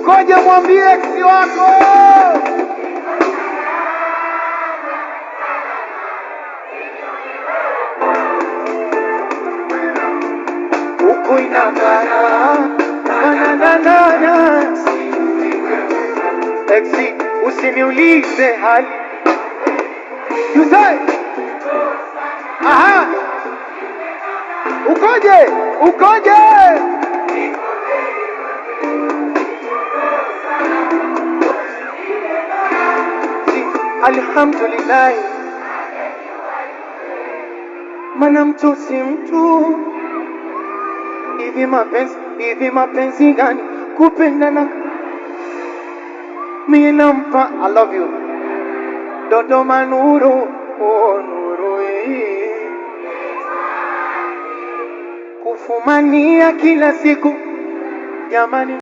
Ukoje? Mwambie ex wako. Huku inang'ara na na na na. Ex, usiniulize hali. You say? Aha. Ukoje? Ukoje? Alhamdulillah, mana mtu si mtu. Hivi mapenzi, hivi mapenzi gani kupendana? Mimi nampa I love you Dodoma nuru, oh nuru hii kufumania kila siku jamani.